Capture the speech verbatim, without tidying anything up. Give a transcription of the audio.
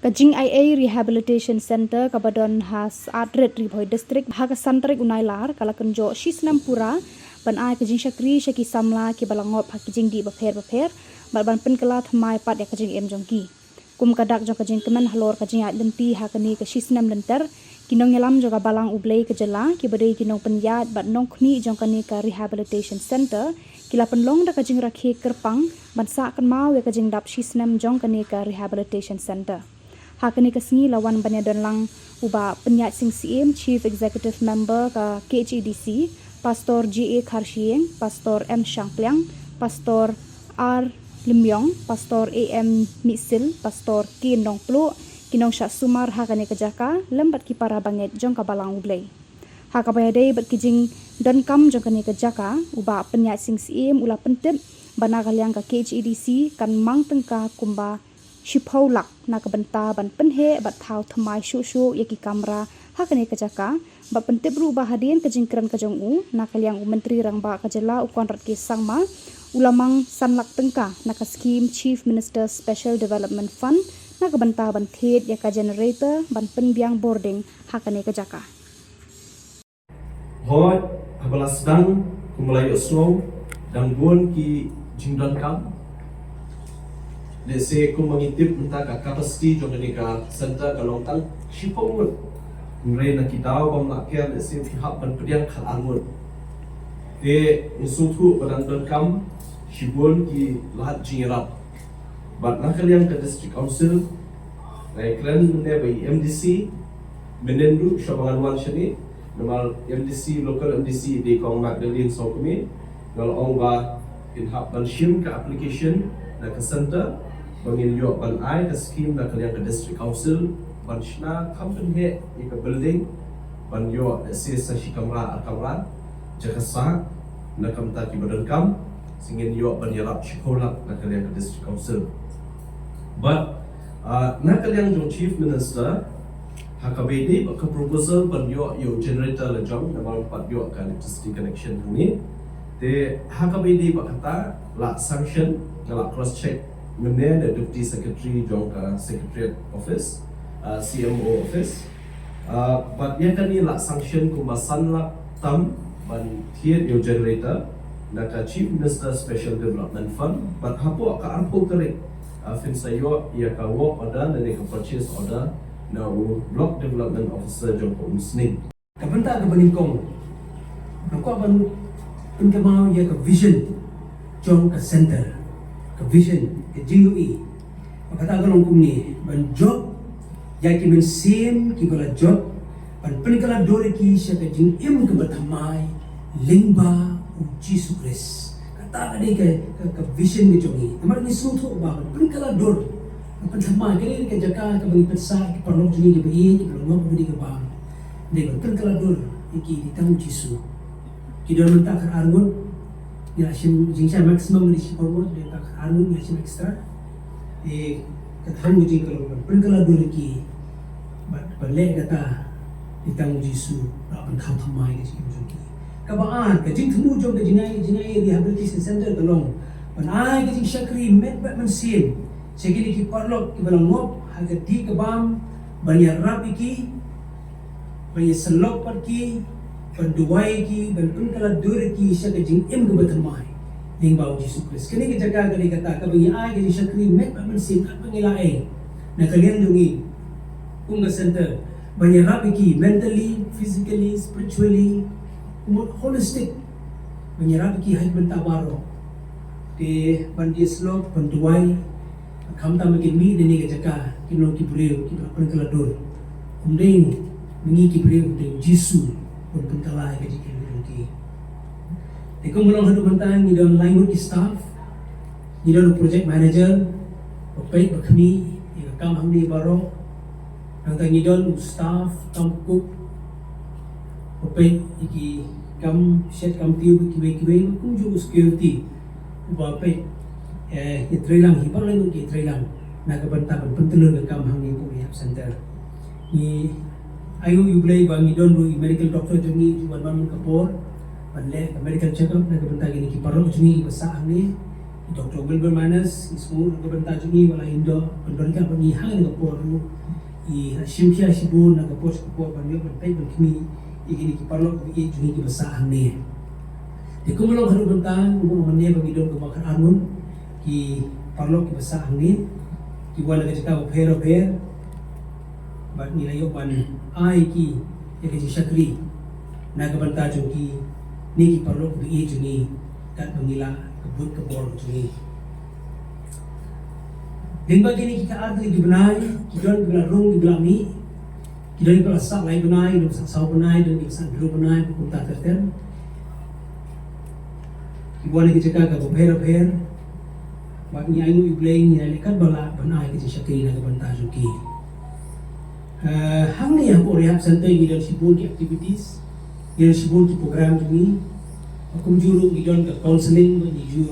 Ka Jingaiei Rehabilitation Centre kaba don ha Saatrit, Ri Bhoi District, ha ka san tarik u Nailar ka la kynjoh shi snem pura ban ai ka jingshakri sha ki samla kiba la ngop ha ki jingdih bapher bapher bad ban pynkylla thymmai pat ïa ka jingim jong ki. Kum ka dak jong ka jingkmen halor ka jingïaid lynti ha kane ka shi snem lynter, ki nongïalam jong ka Balang U Blei ka jylla kiba dei ki nongpynïaid bad nongkhmih jong kane ka Rehabilitation Centre ki la pynlong da ka jingrakhe kyrpang ban sah kynmaw ïa ka jingdap shi snem jong kane ka Rehabilitation Centre. Ha kane ka sngi la wan ban ïadon lang u Bah Pynïaid Sing Syiem, Chief Executive Member ka K H A D C, Pastor J A Kharshiing, Pastor M Shangpliang, Pastor R Lymïong, Pastor A M Mihsil, Pastor K Nongpluh, ki nongshah sumar ha kane ka jaka lem bad ki para bangeit jong ka Balang U Blei. Ha kaba ïadei bad ki jingdonkam jong kane ka jaka, u Bah Pynïaid Sing Syiem u la pyntip ba na ka liang ka K H A D C kan mang tyngka kumba shiphew lak na ka bynta ban pynheh bad thaw thymmai shuh shuh ïa ki kamra ha kane ka jaka, bad pyntip ruh ba hadien ka jingkren ka jong u, na ka liang u Myntri Rangbah ka jylla u Conrad K Sangma u la mang san lak tyngka na ka skhim Chief Minister Special Development Fund na ka bynta ban thied ïa ka generator ban pynbiang bording ha kane ka jaka. Hooid, haba la sdang kumba la ïohsngew, dang bun ki jingdonkam. Lehse kumba ngi tip mynta ka capacity jong kane ka centre ka long tang shiphew ngut. Hynrei na ki daw bym lah ker lehse ki hap ban pdiang khatar ngut. Te ngi sngewthuh ba dang donkam shibun ki lad jingïarap. Bad na ka liang ka District Council, nga kren mynne bad i M D C, mynhynnin ruh shuwa ba ngan wan shane, namar M D C, local M D C dei Kong Magdalene Sawkmie, nga la ong ba kin hap ban shim ka application na ka centre ba ngin ïoh ban ai ka skhim na ka liang ka District Council ban shna kham pynheh ïa ka building ban ïoh lehse sa shi kamra ar kamra jaka sah na ka bynta kiba donkam, sa ngin ïoh ban ïarap shiphew lak na ka liang ka District Council. Bad, ah, na ka liang jong Chief Minister, ha kaba ïadei bad ka proposal ban ïoh ïa u generator la jong namar ym pat ïoh ka electricity connection hangne. Te ha kaba ïadei bad kata la sanction, nga la cross check mynne da Deputy Secretary jong ka Secretariat Office, ah, C M O Office. Ah, bad ïa kane la sanction kumba san lak tam ban thied ïa u generator na ka Chief Minister Special Development Fund, bad hapoh ka arphew tarik, ah, phin sa ïoh ïa ka work order lane ka purchase order na u Block Development Officer jong ka Umsning. Ka bynta kaba nyngkong, nga kwah ban pynkynmaw ïa ka vision jong ka centre, ka vision, ka jingïohi. Ba kata ka long kumne, ban jop ïa ki mynsiem kiba la jot, ban pynkylla dur ïa ki sha ka jingim kaba thymmai lyngba u Jisu Khrist. Kata ka dei ka, ka, ka vision ka jong ngi. Namar ngi sngewthuh ba ban pynkylla dur, ban pynthymmai, ka dei ka jaka kaba ngi pynsah ki paralok jong ngi kiba ïeit, kiba la ngop, ka dei kaba dei ban pynkylla dur ïa ki, dei tang u Jisu. Ki don mynta khatar ngut, ngi la shim, jingshai maximum ka dei shiphew ngut, dei mynta khatar ngut ngi la shim extra. Te ka thong ka jingkylla, pynkylla dur ïa ki, bad ban leh kata, dei tang u Jisu, bad ban thaw thymmai ka jingim jong ki. Kaba ar, ka jingthmu jong ka Jingaiei, Jingaiei Rehabilitation Centre ka long ban ai ka jingshakri met bad mynsiem sha kine ki paralok kiba la ngop ha ka dih ka bam, ban ïarap ïa ki, ban ïasyllok bad ki, ban duwai ïa ki, ban pynkylla dur ïa ki sha ka jingim kaba thymmai lyngba u Jisu Khrist. Kane ka jaka, kane kata kaba ngi ai ka jingshakri met bad mynsiem katba ngi la ei na ka liang jong ngi kum ka centre, ban ïarap ïa ki mentally, physically, spiritually, kumba holistic, ban ïarap ïa ki ha ki bynta baroh. Te ban ïasyllok, ban duwai, khamtam ba kin mih na kane ka jaka, kin long ki briew kiba la pynkylla dur. Ym dei ngi, ngi ki briew, dei u Jisu uban pynkylla ïa ka jingim jong ki. Te kumba long haduh mynta ngi don lai ngut ki staff, ngi don u project manager, ba peit ba khmih ïa ka kam hangne baroh. Nangta ngi don u staff kam cook, ba peit ïa ki kam shet kam tiew, kiwei kiwei, kumjuh u security uba peit, eh, ïatreilang, hi baroh lai ngut ki ïatreilang na ka bynta ban pyntylun ka kam hangne hapoh Rehab Centre. Ngi ainguh ïa u Blei ba ngi don ruh i medical doctor jong ngi, ju wan man ka por ban leh ka medical check up na ka bynta kine ki paralok jong ngi kiba sah hangne. Doctor Wilbur Manus, ngi sngewbha na ka bynta jong ngi, wat la ïa don, ban don ka ban ngi hang na ka por ruh, ngi shim khia shibun na ka por sha ka por ban ïoh ban peit ban khmih ïa kine ki paralok ki jong ngi kiba sah hangne. Te kumba long haduh mynta, kumba long mynne ba ngi don kumba khatar ngut ki paralok kiba sah hangne, ki wan na ka jaka bapher bapher, bad ngi la ïoh ban ai ki ïa ka jingshakri na ka bynta jong kine ki paralok ba ïeit jong ngi, katba ngi lah ka buit ka bor jong ngi. Lyngba kine ki khatar tylli ki bnai, ki don kiba la rung kiba la mih, ki don kiba la sah lai bnai, ki don kiba sah saw bnai, don kiba sah hynriew bnai, kumta ter ter. Ki wan na ki jaka kiba pher pher, bad ngi ainguh ïa U Blei, ngi la leh katba lah ban ai ka jingshakri na ka bynta jong ki. Eh, hangne hapoh Rehab Center ngi don shibun ki activities, ngi don shibun ki program jong ngi. Kumjuh ruh ngi don ka counselling, ngi ju